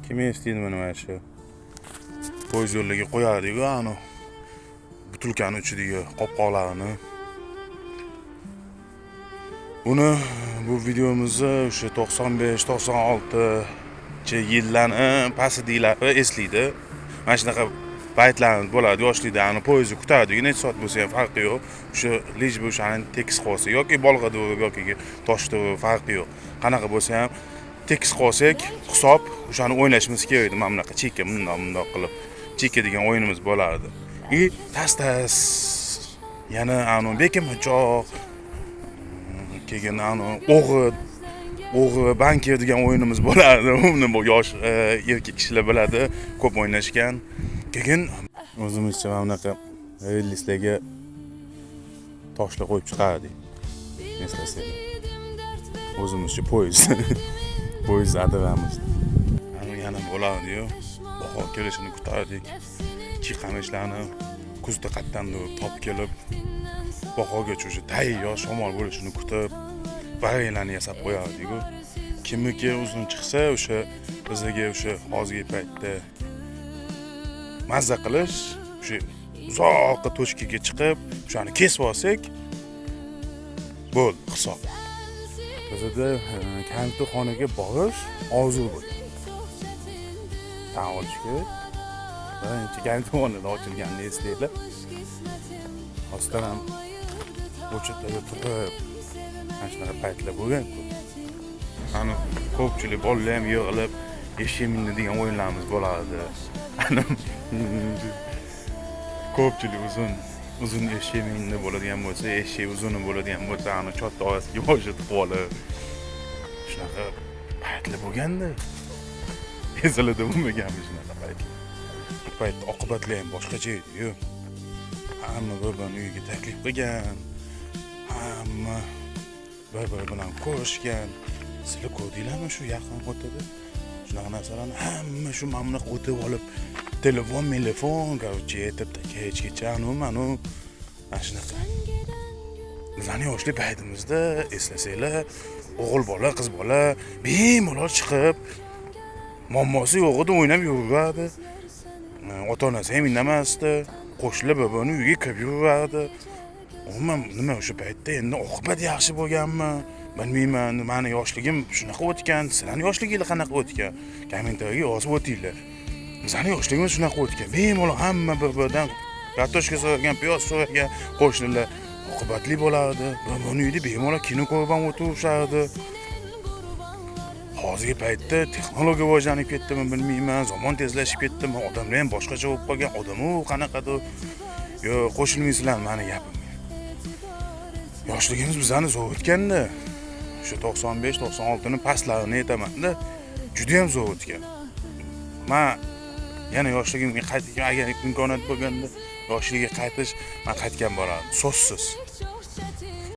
Kim eslaydi mana shu poyezd yo'liga qo'yardik-ku anu butilkani uchidagi qopqoqlarini. Buni, bu videomizni o'sha 95-96 yillarni pastidagilari eslaydi. Mana shunaqa paytlarimiz bo'ladi yoshlikda, ani poyezdni kutardik, necha soat bo'lsa ham farqi yo'q. O'sha лишь бы o'shani tekis qilib olsak yoki bolg'ada urib yoki toshda urib, farqi yo'q. Qanaqa bo'lsa ham tekis qilib olsak, hisob, o'shani o'ynashimiz kerak edi. Mana bunaqa chekka bundoq bundoq qilib chekka degan o'yinimiz bo'lardi. И tas tas yana anu bekinmachoq, keyin anu o'g'ri bankir degan o'yinimiz bo'lardi. Uni bu yosh erkak kishilar biladi, ko'p o'ynashgan. Keyin o'zimizcha mana bunaqa relslarga toshlar qo'yib chiqardik, eslasanglar. O'zimizcha poyezd adiramiz. Ani yana bo'lardiyu, bahor kelishini kutardik. Chiqamishlarni kuzda qayerdandir topib kelib, bahorgacha o'sha tayyor shamol bo'lishini kutib, varenlarni yasab qo'yardik-ku. Kimniki uzun chiqsa, o'sha bizaga o'sha hozirgi paytda mazza qilish, o'sha uzoqqa точка ga chiqib, o'shani kesib olsak, bo'ldi, hisob. Bizada kompyuterxonaga borish orzu bo'lgan. Tan olish kerak. Birinchi kompyuterxonada ochilganini eslanglar. Rostdan ham o'chetlarga turib, mana shunaqa paytlar bo'lgan-ku. Ani ko'pchilik bolalar ham yig'ilib, eshak mindi degan o'yinlarimiz bo'lardi. Ani ko'pchilik uzun uzun eshak mindi bo'ladigan bo'lsa, eshak uzuni bo'ladigan bo'lsa, ani chotni orasiga boshini tiqib olib, shunaqa paytlar bo'lganda. Esinglarda bo'lmaganmi shunaqa paytlar? Bu paytda oqibatlar ham boshqacha edi-yu. Hamma bir-birini uyiga taklif qilgan, hamma bir-biri bilan ko'rishgan. Sizlar ko'rdinglarmi shu yaqin o'rtada shunaqa narsalarni? Hamma shu mana bunaqa o'tib olib, telefon telefon, короче, yetib kechgacha anu manu, mana shunaqa. Bizani yoshlik paytimizda, eslasanglar, o'g'il bola, qiz bola bemalol chiqib, muammosi yo'q edi, o'ynab yuraveradi. Ota onasi ham indamasdi, qo'shnilar bir birini uyiga kirib yuraveradi. Umuman, nima, o'sha paytda endi oqibat yaxshi bo'lganmi, bilmayman. Mani yoshligim shunaqa o'tgan. Sizlarni yoshliginglar qanaqa o'tgan, kommentariyaga yozib o'tinglar. Bizani yoshligimiz shunaqa o'tgan, bemalol hamma bir biridan kartoshka so'ragan, piyoz so'ragan, qo'shnilar oqibatli bo'lardi, bir birini uyida bemalol kino ko'rib ham o'tirishardi. Hozirgi paytda texnologiya rivojlanib ketdimi, bilmayman, zamon tezlashib ketdimi, odamlar ham boshqacha bo'lib qolgan, odamu qanaqadir. Yo'q, qo'shilmaysizlar mani gapimga? Yoshligimiz bizani zo'r o'tganda, o'sha 95-96ni pastlarini aytamanda, judayam zo'r o'tgan. Man yana yoshligimga qaytgan, agar imkoniyat bo'lganda yoshligiga qaytish, man qaytgan bo'lardim so'zsiz.